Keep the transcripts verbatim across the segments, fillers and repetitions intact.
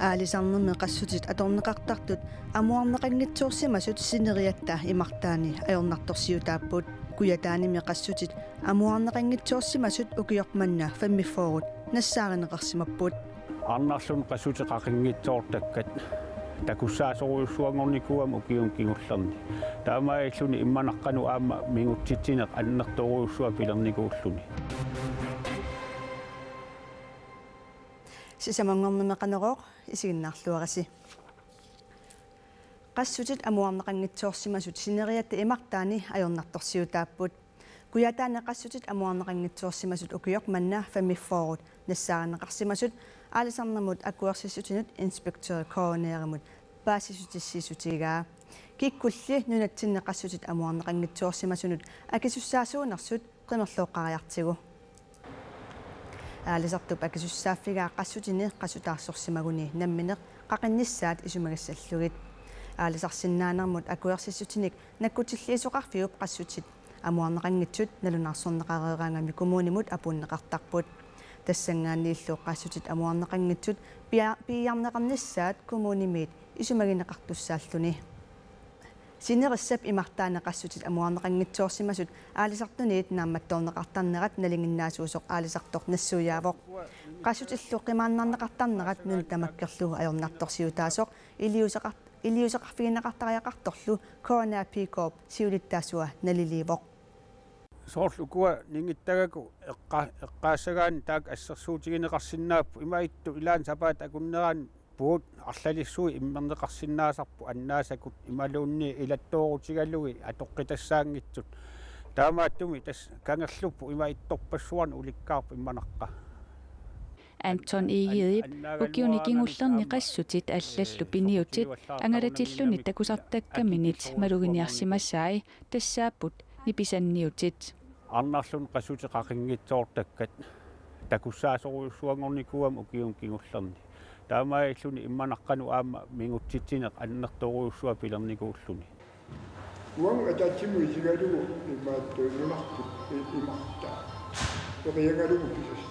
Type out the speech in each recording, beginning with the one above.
Aalisarnermi qassutit atorneqartartut amuarneqanngitsoorsimasut sineriatta imartaani ajornartorsiutaapput. Kujataanimi qassutit amuarneqanngitsoorsimasut ukioq manna femogfyrre nassaarineqarsimapput. Arnarluni qassutit qaqinngitsoortakkat takussaasorujussuanngornikuugamik ukiuni kingullerni. Taamaalilluni immanaqqanut aamma mingutsitsineq annertoorujussuaq pilernikuulluni. Sisamanngornermi Qanorooq, isiginnaarluarisi. Qassutit amuarneqanngitsoorsimasut sineriatta imartaani ajornartorsiutaapput. Kujataani qassutit amuarneqanngitsoorsimasut ukioq manna femogfyrre nassaarineqarsimasut aalisarnermut akuersissutinut inspektør K N R-imut paasissutissiissutigaa. Kikkulli nunatsinni qassutit amuarneqanngitsoorsimasunut akisussaasuunersut qimerlooqqariartigu. Aalisartup akisussaaffigaa qassutini qassutaarsorsimaguni nammineq qaqinnissaat isumagissallugit. Aalisarsinnaanermut akuersissutinik nakkutilliisoqarfiup qassutit amuarneqanngitsut nalunaarsorneqareeraangami kommunimut apuunneqartarput. Tassanngaanniillu qassutit amuarneqanngitsut pia-, piiarneqarnissaat kommunimiit isumagineqartussaalluni. Sinerissap imartaani qassutit amuarneqanngitsoorsimasut aalisartuniit naammattoorneqartarnerat nalinginnaasuusoq aalisartoq nassuiaavoq. Qassutillu qimaannarneqartarnerat nunat tamakkerlugu ajornartorsiutaasoq iliuuseqar-, iliuuseqarfigineqartariaqartorlu K N A P K-p siulittaasua naliliivoq. Soorlu ukua ningittagaku eqqa-, eqqaassagaanni taakku assersuutigineqarsinnaapput, imaattoq ilaanni sapaatip akunneraani puut arlalissuit immerneqarsinnaasarput annaasakut imaluunniit ilattoorutigalugit atoqqitassaanngitsut. Taamaattumik tassa kangerlupput imaattorpassuarnik ulikkaarpoq immanaqqa. Anton Egedep ukiuni kingullerni qassutit allallu piniutit angalatilluni takusartakkaminit maluginiarsimasai tassaapput nipisanniutit. Arnarluni qassutit qaqinngitsoortakkat takussaasorujussuanngornikuugamik ukiuni kingullerni. Taamaalilluni immanaqqanut aamma mingutsitsineq annertoorujussuaq pilernikuulluni. Uagut ataatsimut isigalugu imaattuinnarput i-, imartaa. Periagalugu pisassa.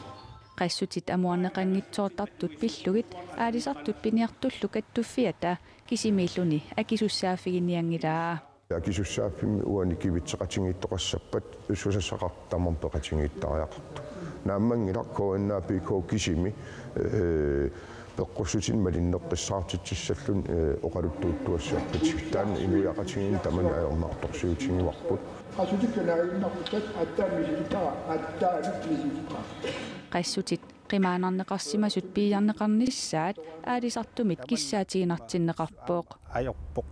Qassutit amuarneqanngitsoortartut pillugit aalisartut piniartullu kattuffiata kisimiilluni akisussaaffiginianngilaa. Akisussaaffimmi uani kivitseqatigiittoqassappat susassaqartut tamarmik peqatigiittariaqartut. Naammanngilaq K N A P K kisimi, ee, peqqussutini malinneqqissaartitsissalluni, ee, oqaluttuuttuassiorpatigit. Taanna inuiaqatigiinni tamani ajornartorsiutigivarput. Qassutit kanaaginnarput aatsaat misilittagaq, aatsaat misilittagaq. Qassutit qimaannarneqarsimasut piiarneqarnissaat aalisartumit kissaatiginartinneqarpoq. Ajorpoq.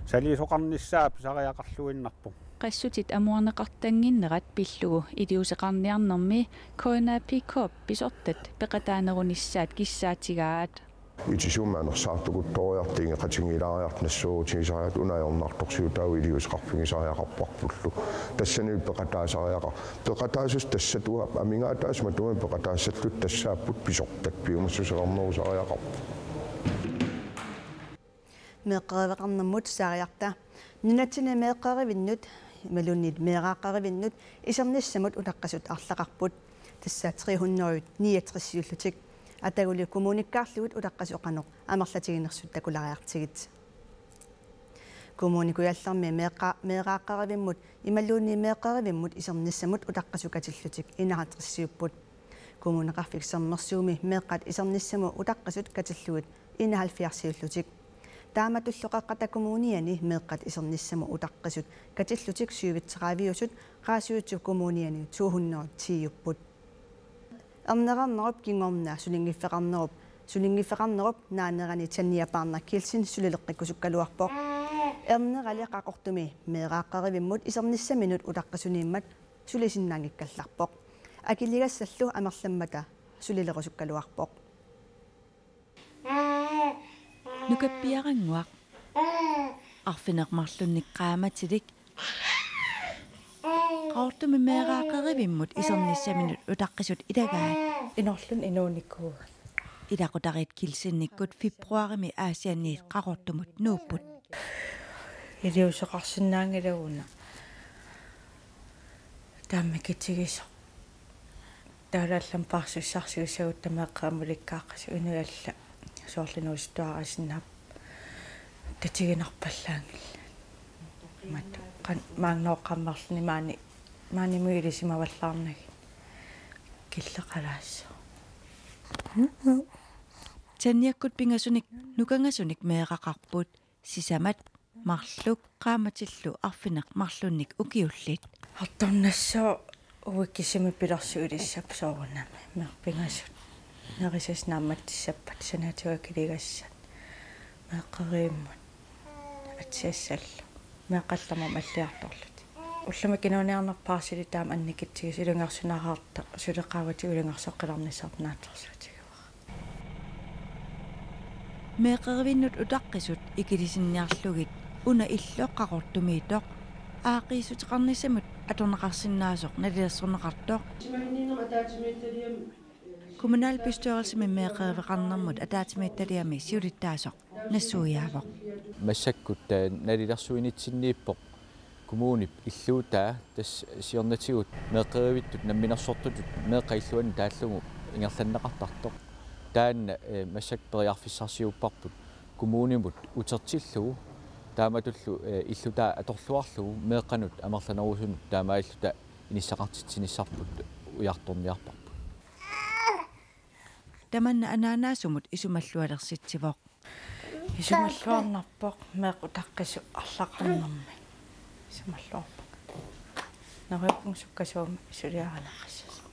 Saliisoqarnissaa pisariaqarluinnarpoq. Qassutit amuarneqartannginnerat pillugu iliuuseqarniarnermi K N A P K-p pisortat peqataanerunissaat kissaatigaat. Itisuumik anersaartukuttooriartut ingeqatigiilaariartut nassuerutigisariartut una ajornartorsiutaavoq iliuuseqarfigisariaqarparpullu. Tassani peqataasariaqar-, peqataasut tassatuupput amigaataasut matumanik peqataassallutik tassaapput pisortat piumassuseqarnerusariaqarput. Meeqqeriveqarnermut saariarta. Nunatsinni meeqqerivinnut imaluunniit meeraaqqerivinnut isernissamut utaqqisut arlaqarput. Tassa tre hundrede niogtres-iullutik. Ataguli kommunikkaarlugit utaqqisut qanoq amerlatiginersut takulaariartigit. Kommune Kujallermi meeqqa-, meeraaqqerivimmut imaluunniit meeqqerivimmut isernissamut utaqqisut katillutik enoghalvtreds-iupput. Kommuneqarfik Sermersuumi meeqqat isernissamut utaqqisut katillugit enoghalvfjerds-iullutik. Taamatullu Qeqqata Kommuniani meeqqat isernissamut utaqqisut katillutik syvogtredive-iusut Qaasuitsup Kommuniani to hundrede ti-iupput. Erneqarnerup kingorna sulinngiffeqarnerup, sulinngiffeqarnerup naanerani Tanja Barner Kielsen sulileqqikkusukkaluarpoq. Ernerali Qaqortumi meeraaqqerivimmut isernissaminut utaqqisuniimmat sulisinnaanngikkallarpoq. Akiligassallu amerlammata sulilerusukkaluarpoq. Nukappiarannguaq. Arfineq-marlunnik qaamatilik. Qaqortumi meeraaqqerivimmut isernissaminut utaqqisut ilagaat. Inorluni inuunikuuaat. Ilaqutariit Kielsenikkut februarimi Aasianniit Qaqortumut nuupput. Iliuuseqarsinnaanngilaq una. Taamaakkutigisoq. Taava allamik paarsussarsiussagutta meeqqerivimmut ulikkaaqqasoq inuit allat. Soorlu inuusuttuaraasinnaap tatiginarpallaanngillat. Mat qan maannooqqammerluni maani maanimut ilisimavallaarnagit killeqalaassaaq. Tanniakkut pingasunik nukangasunik meeraqarput, sisamat marluk qaammatillu arfineq-marlunnik ukiullit. Artornassaaq uagut kisimik pilersuilissappat soorunami meeqqat pingasut. Nerisasut naammassissappat sanaatigut akiligassat meeqqerivimmut atsiassallu meeqqallu tamarmik alliartorlutik. Ullumi inuuniarnerpaarsilik taama annikitsigisoq ilungersunaraartoq suli qaavatigut ilungersoqqilernissaat naatsorsuutigaara. Meeqqerivinnut utaqqisut ikilisinniarlugit una illoq Qaqortumiittoq aaqqiissuteqarnissamut atorneqarsinnaasoq nalilersorneqartoq. Kommunalbestyrelsimi meeqqeriveqarnermut ataatsimiititaliami siulittaasoq nassuiaavoq. Massakkut, eh, nalilersuinitsinniippoq kommunip illuutaa, tassa siornatigut meeqqerivittut namminersortutut meeqqat illuanni taallugu ingerlanneqartartoq. Taanna, eh, massakkut periarfissarsiuupparput kommunimut utertillugu taamatullu, eh, illutaa atorluarlugu meeqqanut amerlanerusunut taamaalilluta inissaqartitsinissarput ujartorniarparput. Tamanna anaanaasumut isumallualersitsivoq. Isumalluarnarpoq meeqqat utaqqisut arlaqarnermi. Isumalluarpoq. Neriuppunga sukkasuumik suliarineqassasoq.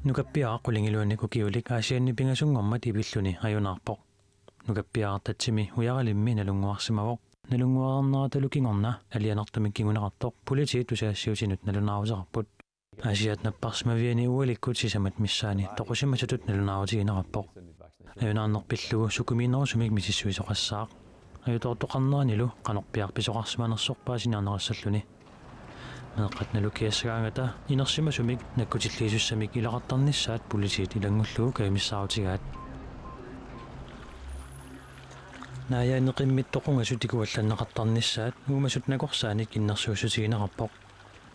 Nukappiaraq qulingiluanik ukiulik Aasianni pingasunngormat ivilluni ajunaarpoq. Nukappiaraq tatsimi Ujaralimmi nalunnguarsimavoq. Nalunnguareerneratalu kingorna alianartumik kinguneqartoq politiit tusagassiuutinut nalunaaruteqarput. Aasiaat napparsimaviani O L-ikkut sisamat missaanni toqusimasutut nalunaarutigineqarpoq. Ajunaarneq pillugu sukumiinerusumik misissuisoqassaaq. Ajutoortoqarneranilu qanorpiaq pisoqarsimanersoq paasiniarneqassalluni. Meeqqat nalukiassagaangata inersimasumik nakkutilliisussamik ilaqartarnissaat politiit ilanngullugu kajumissaarutigaat. Naajaani qimmit toqungasut ikuallanneqartarnissaat uumasut nakorsaanik innersuussutigineqarpoq.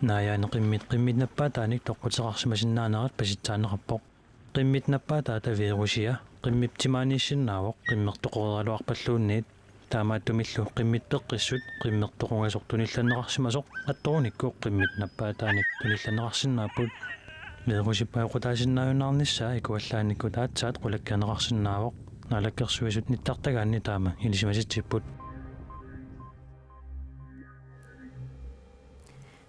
Naajaani qimmit qimmit nappaataanik toqquteqarsimasinnaanerat pasitsaanneqarpoq. Qimmit nappaataata virusia qimmip timaaniissinnaavoq qimmertoqoreeraluarpalluunniit. Taamaattumillu qimmit peqqissut qimmertoqungasoq tunillanneqarsimasoq attorunikku qimmit nappaataanik tunillanneqarsinnaapput. Virusip ajoqutaasinnaajunnaarnissaa ikuallaannikkut aatsaat qulakkeerneqarsinnaavoq. Naalakkersuisut nittartagaanni taama ilisimasitsipput.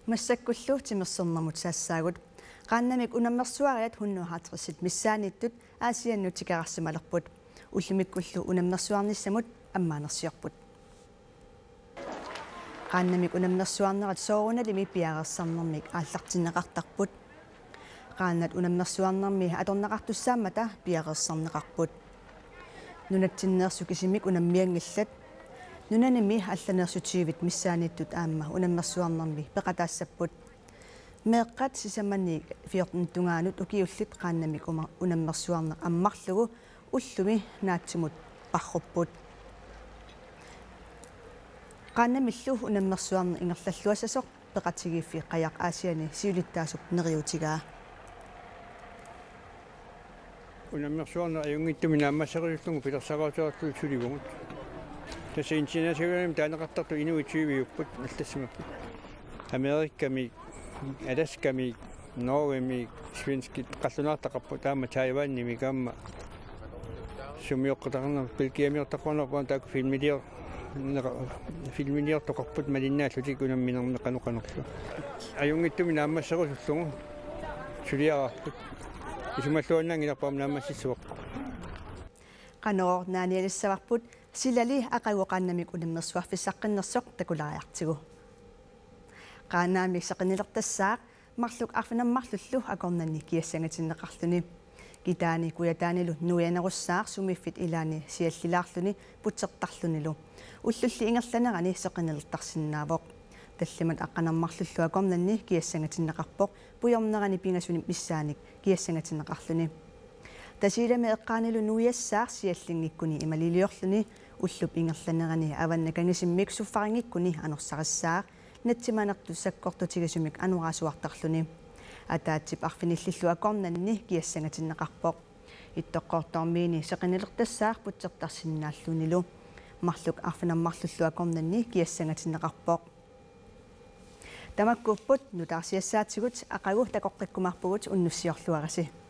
Massakkullu timersornermut saassaagut. Qaannamik unammersuariat hundrede halvtredsit missaanniittut Aasiannut tikeraarsimalerput. Ullumikkullu unammersuarnissamut ammaanersiorput. Qaannamik unammersuarnerat soorunalimi piareersarnermik aallartinneqartarput. Qaannat unammersuarnermi atorneqartussaammata piareersarneqarput. Nunatsinneersut kisimik unammianngillat. Nunanimi allaneersut tyvit missaanniittut aamma unammersuarnermi peqataassapput. Meeqqat sisamaniit fjorten tungaanut ukiullit qaannamik uma-, unammersuarneq ammarlugu ullumi naatsumut parrupput. Qaannamillu unammersuarneq ingerlalluassasoq peqatigiiffiit Qajaq Aasianni siulittaasup neriuutigaa. Unammersuarneq ajunngitsumik naammasserusullugu pilersaaruteqarluta sulivugut. Tassa internationalimik taaneqartartut inuit tyviupput allassimapput. Amerikami, Alaskami, Norgemi, svenskit qallunaartaqarput, aamma Taiwanimi, aamma sumiortaqarnerput, Belgiamiortaqarnerput, taakku filmilior-, filmiliortoqarput malinnaallutik unamminermi qanoq qanorlu. Ajunngitsumik naammasserusullugu suliaraarput. Isumalluannaanngilarput aamma naammassissavarput. Qanorooq naanialissavarput, silali aqagu qaannamik unammersuarfissaqqinnersoq takulaariartigu. Qaannamik seqinnilertassaaq marluk arfineq-marlullu akornanni kiassangatinneqarluni. Kitaani kujataanilu nuianerussaaq sumiiffik ilaanni siallilaarluni putsertarlunilu. Ullulli ingerlanerani seqinnilertarsinnaavoq. Tallimat aqqaneq-marlullu akornanni kiassangatinneqarpoq pujornerani pingasunit missaannik kiassangatinneqarluni. Tasiilami eqqaanilu nuiassaaq siallinngikkuni imaliliorluni, ullup ingerlanerani avannakkut angisimmik suffarinngikkuni anorsarissaaq, natsimanertut sakkortutigisumik anorersuartarluni. Ataatsip arfinillillu akornanni kiassangatinneqarpoq. Ittoqqortoormiini seqinnilertassaaq putsertarsinnaallunilu. Marluk arfineq-marlullu akornanni kiassangatinneqarpoq. Tamakkuupput nutaarsiassaatigut, aqagu takoqqikkumaarpugut, unnussiorluarisi.